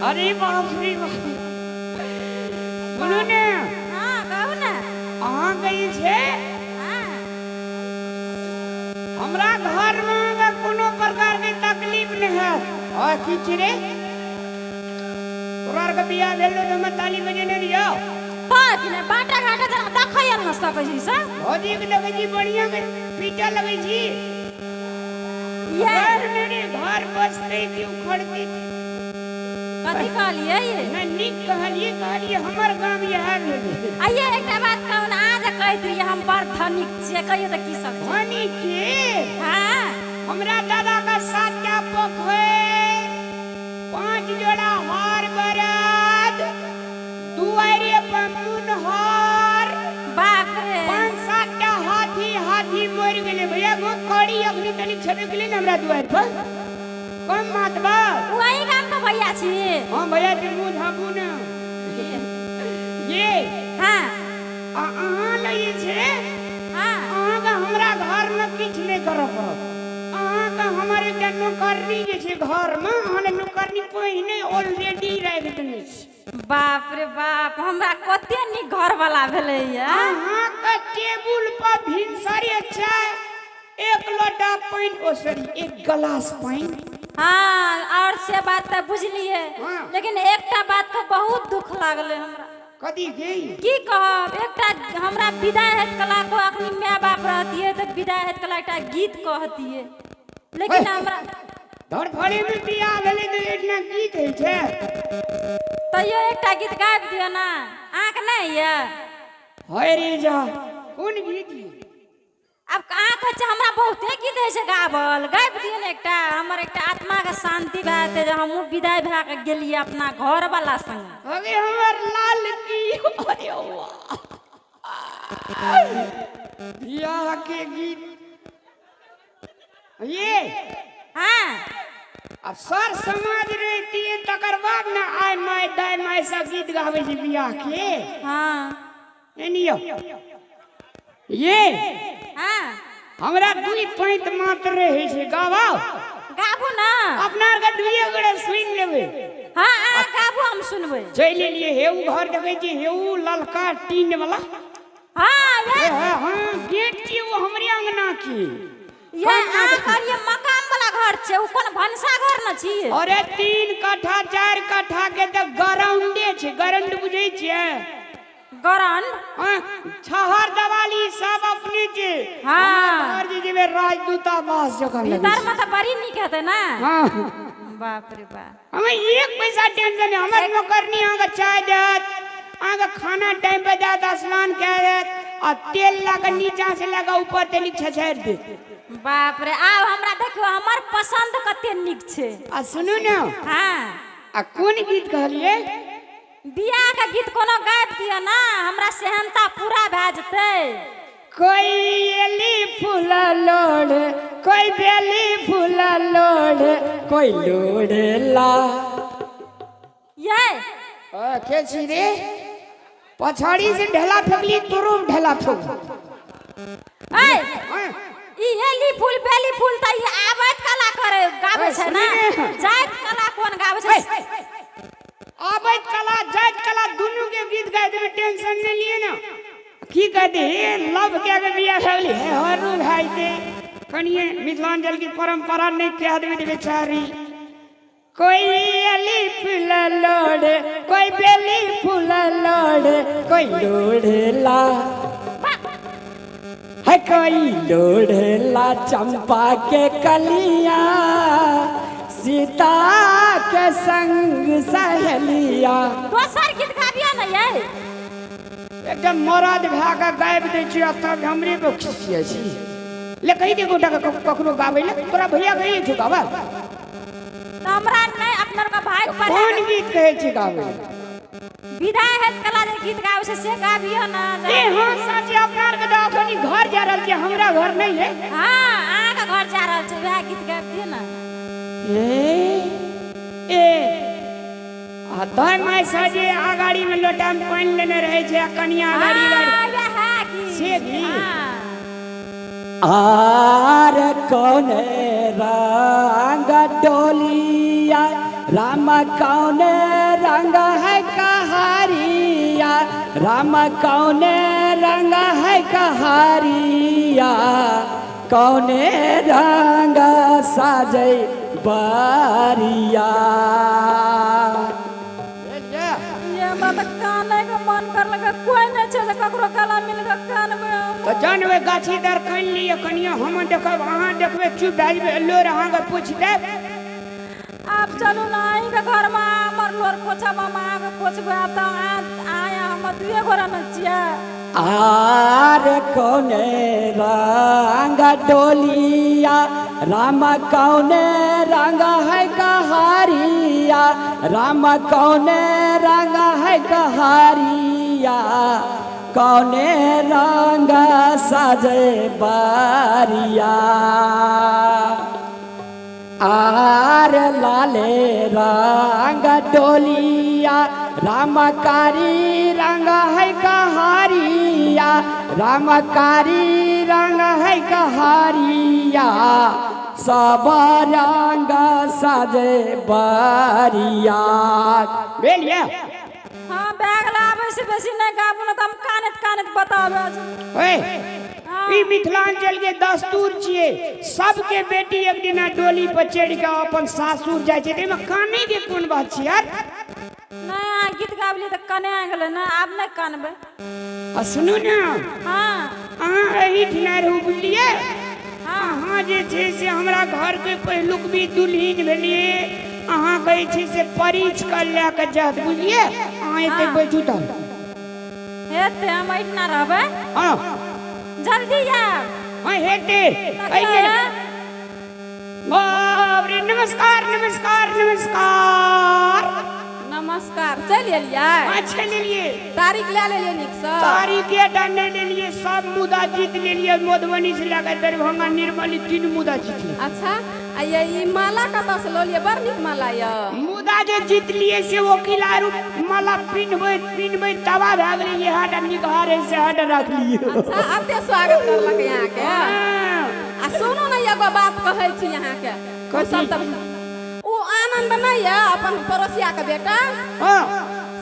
अरे बाप रे बाप। सुनू ने। हँ, कहू ने। अहाँके जे छै, हमरा घरमे अहाँके कोनो प्रकारके तकलीफ नहि हैत। आ की छै रे, तोरा आरके बियाह भेल रहौ तऽ हमे ताली बजेने रहियौ? तऽ कि नहि बाटा घाटा जेना देखै ने सकै छी से। भौजीके देखै छी, बढ़िआँ के पीटऽ लगै छी। ये घर नहि रे, घर बसतै कि उखड़तै? कथी कहलियै ये? नहि, नीक कहलियै, कहलियै हमर गाम इएह भेलै। आइये एकटा बात कहू ने, अहाँ जे कहैत रहियै हम बड़ धनिक छियै, कहियौ तऽ की सब छै? धनी के? हँ। हमरा दादा का 7टा पोखरि, 5 जोड़ा हर बरद, दुआरे पर मुनहर। बाप रे। 5-7टा हाथी, हाथी मरि गेलै भैया गो, कड़ी अखनी तनिक छेबे केलै ने हमरा दुआरि पर। कम मात बा। वही गाम के भैया छी? हाँ भैया जी, मुँह झाँपू ने ये। हाँ। आ अहाँ लग जे छै, अहाँके हमरा घरमे किछु नहि करऽ पड़त। अहाँके हमर एकटा नौकरनी जे छै घरमे, अहाँ लए नौकरनी पहिने ऑलरेडी राखि देने छी। बाप रे बाप, हमरा कते नीक घर वाला भेलैया। अहाँके टेबुल पर भिनसरे चाय, एक लोटा पानि, ओ सॉरी, एक गिलास पानि। हाँ, और से बात तऽ बुझलियै। हाँ। लेकिन एकटा बात के बहुत दुख लागलै हमरा। कथी के? की कहब, एकटा हमरा विदाई होइत कला को अखनी माय बाप रहतियै तऽ विदाई होइत कला एकटा गीत कहतियै, लेकिन हे। हमरा धड़फड़ी में बियाह भेलै तऽ एकना गीत होइ छै? तैयो एकटा गीत गाबि दियौ ने, अहाँके नहि यऽ? है रे जा, कोन गीत ई? आब अहाँ कहै छियै हमरा बहुते गीत होइ छै गाबल, गाबि दियौ ने एकटा, हमर एकटा आत्माके शान्ति भए जेतै जे हमहूँ विदाई भए कऽ गेलियै अपना घरवला संगे। अरे हमर लाल की, अरे वाह, बियाह के गीत ये। हाँ। अब सर समाज रहतियै तकर बाद ने आइ माय दाइ माय सब गीत गाबै छै बियाह के। हाँ। एनियो ये। हाँ। हमरा दुई पैंत मात्र रहै छै, गाबो? गाबू ने। अपना आरके दुइये गोटे सुनि लेबै। हाँ, अहाँ गाबू, हम सुनबै। चलि एलियै। हे उ घर देखै छी? हे उ ललका टीन वाला। हाँ, हे। ये। हाँ, गेट छियै ओ हमरे अंगना के। ये अहाँ कहलियै मकान वाला घर छै, ओ कोन भनसा घर न छियै? अरे 3 कट्ठा 4 कट्ठा के तऽ ग्राउंडे छै। ग्राउंड बुझै छियै? ग्राउंड? हाँ, छहर दवाली सब अपने छै। हाँ। घर जे जेबै राजदूतावास जकाँ लगै भीतर छै। में तऽ बड़ी नीक हेतै ने? हाँ। बाप रे बाप। हमें एक पैसा टेंशन नहीं। हमर नौकरनी अहाँके चाय देत, अहाँके खाना टाइम पर देत, स्नान कए देत आ तेल लए कऽ नीचा से लए कऽ ऊपर तनिक छछारि देत। बाप रे, आब हमरा देखियौ, हमर पसन्द कते नीक छै। आ सुनू ने। हाँ। आ कोन गीत कहलियै? बियाह के गीत कोनो गाबि दियौ ने, हमरा सेहनता पूरा भए जेतै। कोई एली फूल लोढ़, कोई बेली फूल लोढ़, कोई लोढ़ेला। ये। के छी रे? पछाड़ी से ढेला फेकली, तोरो ढेला फेक। ऐ, ई एली फूल बेली फूल तऽ ई आबैत कला करे गाबै छै ने? सुनी ने। जाइत कला कोन गाबै छै? आबैत कला जाइत कला दुनू के गीत गाय देबै, टेंशन नहीं लिए ना। की कहते हे, लव के के बियाह भेल हे, हरू भाई के कनिए मिथिलांचल की परंपरा नहीं कह देबै तऽ बेचारी। कोई अली फूल लोढ़े, कोई बेली फूल लोढ़े, कोई लोढ़ेला है, कोई लोढ़ेला चंपा के कलिया, सीता के संग सहेलिया। दोसर गीत गाबियौ ने यै। एकदम मरद भए कऽ गाबि दै छियै आ तब हमरे पर खिसियै छी। ले कहि दे गोटा के ककरो गाबै ले। तोरा भैया कहै छौ गाबै? तऽ हमरा नहि, अपना के भाई पर। कोन गीत कहै छी गाबै? विदाई हेत कला जे गीत गाबै छै से गाबियौ ने। ए हाँ, साचे अपना आरके तऽ अखनी घर जा रहल छियै, हमरा घर नहि है। हाँ, अहाँके घर जा रहल छै, वएह गीत गाबि दियौ ने। ए ए, आ दाइ माय सँ जे अगाड़ी में लोटा में पानि लेने रहै छै आ कनिया अगाड़ी अगाड़ी। हाँ, वएह गीत। से गीत? हाँ। आर कौने रंग डोलिया राम कौने रंग है कहारिया, राम कौने रंग है कहारिया, कौने रंग साजै बारिया। ये हमरा तऽ कानै के मन करलक, कोई नहि छै जे ककरो गला मिल के कानबै हम। तऽ जहन ओहि गाछी दर कानि लिअ कनिया, हम देखब अहाँ देखबै, चुप भए जेबै, लोर अहाँके पोछि देब। आब चलू ने अहीँके घरमे, हमर लोर पोछब, हम अहाँके पोछबै। आब तऽ अहाँ हमर दुए गोरा ने छियै। आर कौने रंग डोलिया, राम कौने रंग है कहारिया, राम कौने रंग है कहारिया, कौने रंग साजे बारिया। आर लाले रंग डोलिया, रामकारी रंग है कहारिया, रामकारी रंग है कहारिया, सब रंग साजे बारिया। भेल ये? हाँ, बैग लाबै से बेसी नहि गाबू ने तऽ हम कानैत कानैत बताबै। ओए, ई मिथिलांचल के दस्तूर छियै, सबके बेटी एक दिना डोली पर चढ़ि के अपन सासुर जाइ छै, एहिमे कानै के कोन बात छै यार? नहि, अहाँ गीत गाबलियै तऽ कने गेलै ने, आब नहि कानबै। आ सुनू ने। हाँ। अहाँ एहिठिना रहू, बुझलियै? हाँ। अहाँ जे छै से हमरा घरके पहिलुक भी दुल्हिन भेलियै, अहाँ कहै छै से परिछ कऽ लए कऽ जायत, बुझलियै? अहाँ एतै बैठू तऽ। हेतै, हम एहिठिना रहबै। हँ। जल्दी आयब। हँ, हेतै। एहिमे बाप रे, नमस्कार नमस्कार नमस्कार। नमस्कार, चलि एलियै? हाँ, चलि एलियै। तारीख लए लेलियै नीकसँ? तारीखे टा नहि लेलियै, सब मुदा जीत लेलियै, मधुबनी से लए कऽ दरभंगा निर्मली 3 मुदा जीत लेलियै। अच्छा, आ ये ई माला कतऽसँ लऽ लियै? बड़ नीक माला यऽ। मुदा जे जीतलियै से वकील आरू माला पिन्हबैत पिन्हबैत तबाह भए गेलै, इएह टा नीक हार है से टा रखलियै। अच्छा, एते स्वागत करलक अहाँके? हाँ। आ सुनू ने, एगो बात कहै छी अहाँके। ओ सब तऽ ओ आनन्द नहि यऽ अपन पड़ोसिया के बेटा? हाँ।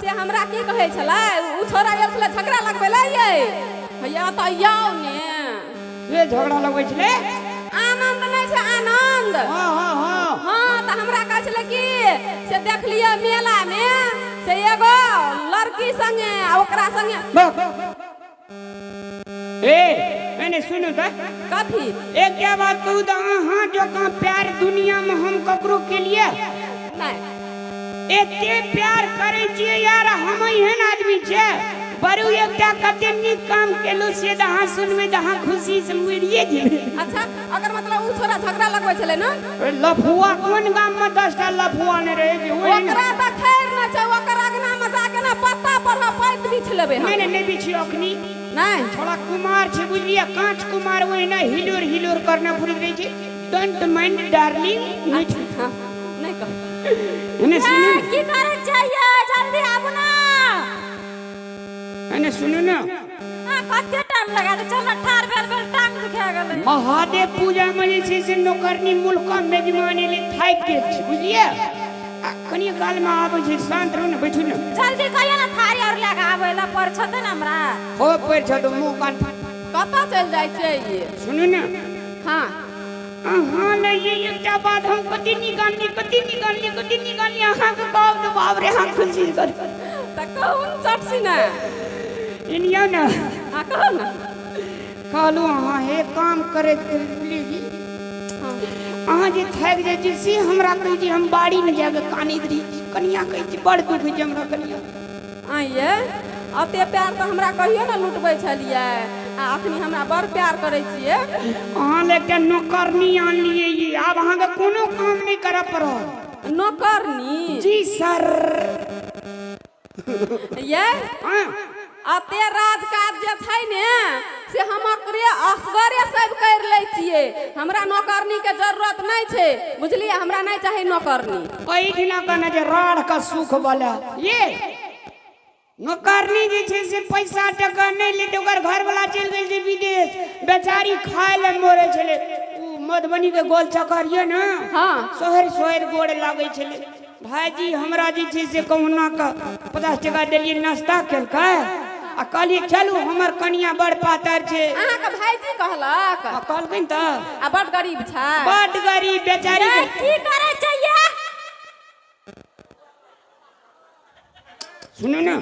से हमरा की कहै छलै, ओ छोरा आयल छलै झगड़ा लगबै लै यै, हैया तऽ आउ ने। के झगड़ा लगबै छलै? आनन्द नहि छै आनन्द? हाँ हाँ हाँ। हाँ, तऽ हमरा कहै छलै कि से देखलियै मेला मे से एगो लड़की संगे आ ओकरा संगे। ए एने सुनू तऽ। कथी? एक क्या बात कहू तऽ, अहाँ जकाँ प्यार दुनिया में हम ककरो केलिए नहि। एते प्यार करै छियै यार, हम एहन आदमी छियै बरू एकटा कते नीक काम केलहुँ से तऽ अहाँ सुनबै तऽ अहाँ खुशी से मरिए जेबै। अच्छा, अगर मतलब ओ छोरा झगड़ा लगबै छलै ने? लफुआ कोन गाम में 10टा लफुआ नहि रहै छै? ओकरा तऽ खैर नहि छै, ओकर अगना में जाके ने पत्ता पर पैत बिछ लेबै हम। नहि नहि नहि बिछियौ अखनी। नहि। छोड़ा कुमार छै, बुझलियै? काँच कुमार ओहिना हिलोर हिलोर करना फुरैत रहै छै। Don't mind darling. नहि कह। एने सुनू। की करै छियै? जल्दी आबू ने। एने सुनू ने। कते टाइम लगा दे, चल ठार भेल भेल टांग दुखा गेलै। महादेव पूजा में जे छै से नौकरनी मुल्का मेजबान एलै, थाकि गेल छै, बुझलियै? आ कनि काल में आबै छै, शान्त रहू ने, बैठू ने। जल्दी कहियो ने, थारी और लए कऽ आबै लए पर छतै ने हमरा। हो पैर छतो मुँह कान। कतऽ चलि जाइ छियै ये? सुनू ने। हाँ। अहाँ ले ये एकटा बात हम कते निकालनी, कते निकालनी, कते निकालनी, अहाँके कहब तऽ बाप रे अहाँ खुशी कर। तऽ कहू ने चटसी ने। एनियौ ने। हाँ, कहू ने। कहलहुँ अहाँ हे काम करैत करैत बुझलियै, अहाँ जे थाकि जाइ छी से हमरा कहै छी, हम बाड़ीमे जाकऽ कानैत रहै छी, कनिया कहै छी बड़ दुख होइ छै हमरा कनिया। आइये अते प्यार तऽ हमरा कहियो ने लुटबै छलियै, आ अखनी हमरा बड़ प्यार करै छियै। अहाँ लए एकटा नौकरनी आनलियै ये, आब अहाँके कोनो काम नहि करऽ पड़त। नौकरनी? जी सर। ये हाँ। अते राज काज जे छै ने से हम ओकरे असगरे सब कर लै छियै, हमरा नौकरनी के जरूरत नहि छै, बुझलियै? हमरा नहि चाही नौकरनी। एहिठिना कहने छै राढ़ के सुख वाला ये नौकरनी जे छै से पैसा टका नहि लेते, ओकर घरवाला चलि गेल छै विदेश, बेचारी खाय लए मरै छलै। ओ मधुबनी के गोल चक्कर ये ने? हाँ। सोहर सोहर गोड़ लागै छलै, भाईजी हमरा जे छै से कहुना के 50 टका देलियै, नाश्ता केलकै आ कहलियै चलू हमर कनिया बड़ पातर छै। अहाँके भाईजी कहलक? आ कहलखिन तऽ आ बड गरीब छै। बड गरीब बेचारी। की करै चाहिए? सुनू ना।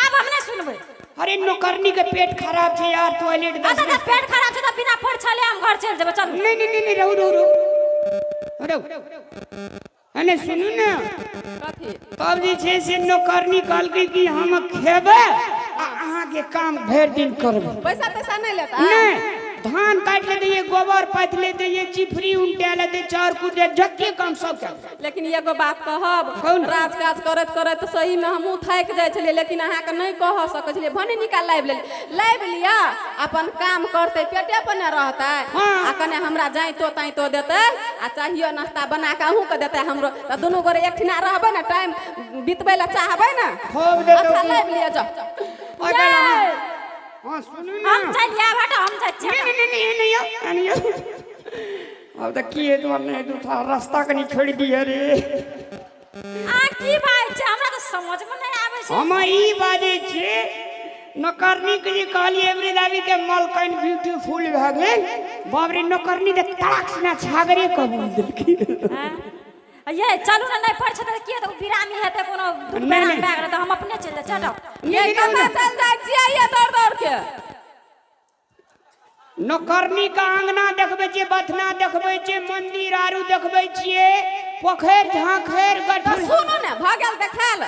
आब हम नहि सुनबै। अरे नौकरनी के पेट खराब छै यार, टॉयलेट दस। पेट खराब छै तऽ बिना परछले हम घर चलि जेबै, चलू। नहीं नहीं नहीं, रहू रहू रहू रहू। अने सुनू ना। कथी? तब जे छै से नौकरनी कहलकै कि हम खेबै आ अहाँके काम भरि दिन करबै। पैसा तैसा नहीं लेता? नहीं, धान काटि ले दैये, गोबर पाथि ले दैये, चिफरी उनटा ले दैये, चाउर कुटे, जते काम सब कर। लेकिन एगो बात कहब, कौन? राज काज करैत करैत सही में हमहूँ थाकि जाइ छलियै, लेकिन अहाँके नहि कह सकै छलियै। भने निकाल लाबि लेलियै, लाबि लिअ, अपन काम करतै, पेटे पर ने रहतै। हाँ। आ कने हमरा जाइतो ताइतो देतै आ चाहियो नाश्ता बना कऽ अहूँके देतै हमरो, तऽ दुनू गोरे एकठिना रहबै ने, टाइम बितबै लए चाहबै ने। खूब देतौ। अच्छा लाबि लिअ, जाउ। हाँ सुनू ना। हम चलि आयब, हट, हम जाइ छियै। नहीं नहीं नहीं नहीं नहीं नहीं, अब तऽ की हेतौ नहि हेतौ, थोड़ा रास्ता कनि छोड़ि दिअ रे। आ की बात छै, हमरा तऽ समझ मे नहि आबै छै। हम ई बाजै छियै, नौकरनी के जे कहलियै एवरी दाबी के मलकन ब्यूटीफुल भए गेल, बाप रे नौकरनी के तड़ाक सिना छागरे कबूल देलखिन। ये चलू ने, नहि पड़ छै तऽ किए तऽ बिरामी हेतै कोनो दुख नहीं, बेराम नहीं। भए गेलै तऽ हम अपने चलि जाय, चलो। ये कतऽ चलि जाइ छियै ये दौड़ दौड़ के? नौकरनी के आंगना देखबै छियै, बथना देखबै छियै, मंदिर आरू देखबै छियै, पोखरि झाँखरि तऽ गठुर। सुनू ने, भऽ गेल देखायल?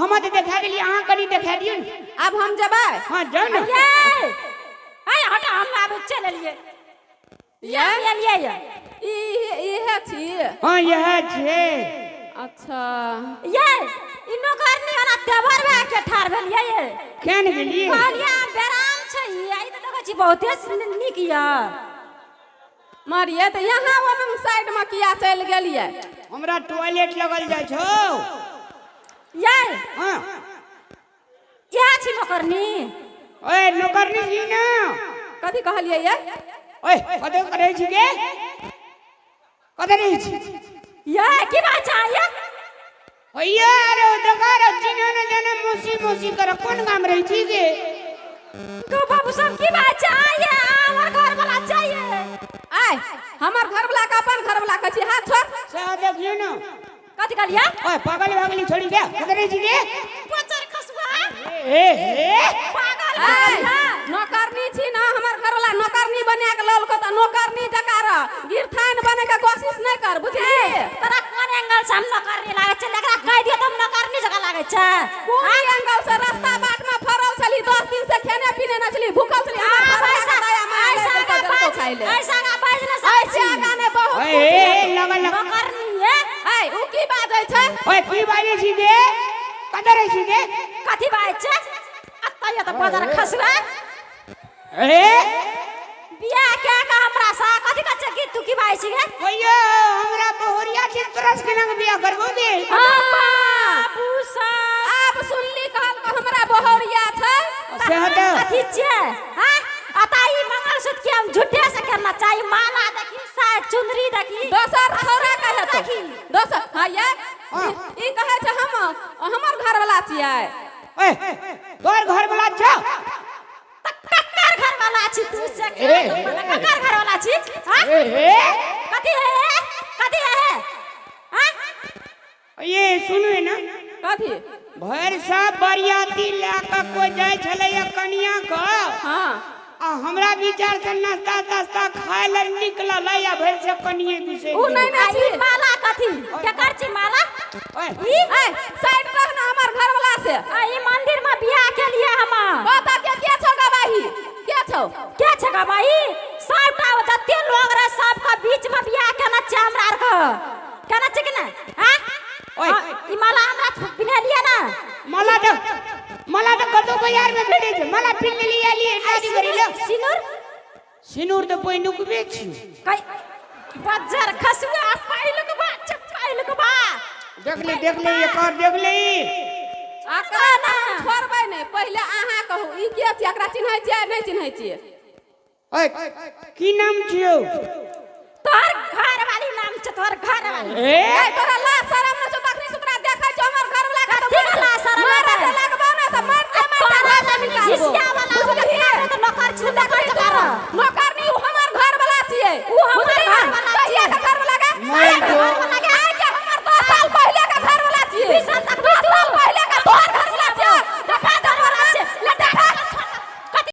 हम तऽ देखा गेलियै, अहाँ कनि देखा दियौ ने। आब हम जेबै। हाँ जाउ ने। ये आय हट, हम आब चलि एलियै। ये एलियै ये। इहे छी? हाँ इएह छै। अच्छा। ये ई नौकरनी ओना देवर भए के ठाढ़ भेलियै ये। केहन गेलियै? कहलियै अहाँ बेराम छै, ई तऽ देखै छी बहुते नीक यऽ। मारिये तऽ यहाँ ओहि साइड मे किया चलि गेलियै? हमरा टॉयलेट लगल जाइ छौ। ये हाँ इएह छी नौकरनी? ओए नौकरनी जी ना। कथी कहलियै ये? ओए कतऽ करै छी गे, कतऽ रहै छी? ये की बात छै ये? ओये अरे देखा रे चिन्ह न जाने मौसी मौसी कर, कोन गाम रहै छी गे? गो बाबू सब की बात छै ये? हमर घर वाला चाहिए। आय हमर घर वाला के अपन घर वाला कहै छी, हाथ छोड़। से देखियौ ने। कथी कहलियै? ओए पागल भऽ गेली छोड़ी गे, कतऽ रहै छी गे? पचर खसुआ ए हे पागल आय भऽ गेलियै। नौकरनी छी ना, हमर घर वाला नौकरनी बना के ललको तऽ नौकरनी जकाँ रह, गिरथान बने के कोशिश नहि कर, बुझलियै? तोरा कोन एंगल से हम नौकरनी लागै छै? एकरा कहि दियौ तऽ हम नौकरनी जकाँ लागै छै। कोन एंगल से? रास्ता बाट में फरल छली, 10 दिन से खेने पीने न छली, भूखल छली, हमर घर वाला के दया माया ऐसा लागि गेल, देलको खाइ ले। ऐसा ना बाजि नहि सकै ऐसे छी। आगा ने बहुत ओए कुछ ए हेतौ। लगल लगल। नौकरनी ये। ऐ उ की बाजै छै? ओए की बाजै छी गे, कतऽ रहै छी गे? कथी बाजै छै? अत्ता ये तऽ बजर खसुआ। ए बियाह कए कऽ हमरा सँ कथी कहै छै कि तू की बाजै छी गे? ओये हमरा बहुरिया छै, तोरा से केना के बियाह करबो गे? बाबू साहब आब सुनली कहलको हमरा बहरिया छै। से तऽ कथी छियै? हाँ? अतः ई मंगलसूत्र के हम झूठे से करना चाहिए, माला देखी, चुनरी देखी, दोसर छौड़ा कहै तो देखी। दोसर। हाँ ये हाँ। ई कहै छै हम हमर घर वाला छियै। ओए तोर घर वाला छौ? तऽ ककर घर वाला छी तू से? ए, ककर घर वाला छी? हाँ? ए ए कथी है? कथी है? हाँ? ये सुनू ना। कथी? भरि सब बरियाती लए कऽ कोइ जाइ छलैया कनिया के। हाँ आ हमरा विचार से नाश्ता तास्ता खाय लए निकलल या भरि से कनिये बिसरि उ नहि आ ने ई छी। माला कथी? केकर छी माला? ओए ई ऐ साइड रह ना हमर घर वाला से। आ ई मंदिर में बियाह के लिए हम। बता के के छौ गवाही? के छौ? के छै गवाही? सबटा जते लोग रहे सबके बीच में बियाह केना छै हमरा आर के? केना छै कि नहि? हाँ? ओए। ई माला हमरा पिन्हेलियै ना? माला तऽ माला तऽ कतौ बाजार में भेटै छै, माला पिन्ह लेली आली शादी करी ले। सिनुर? सिनुर तऽ पहिनुकबे छी। कै बज्जर खसुआ पहिलुक बा छै, पहिलुक बा। देख ले देख ले एकर देख ले ई। एकरा छोड़बै नहि, पहिले अहाँ कहू ई के छियै, एकरा चिन्है छियै नहि चिन्है छियै? ओए की नाम छियौ? तोहर घर वाली नाम छै, तोहर घर वाली। ए ऐ तोरा लाज शरम नहि छौ? हमर बुझली ना? घरवाला कहिया के घरवाला गे? मारि कहिया के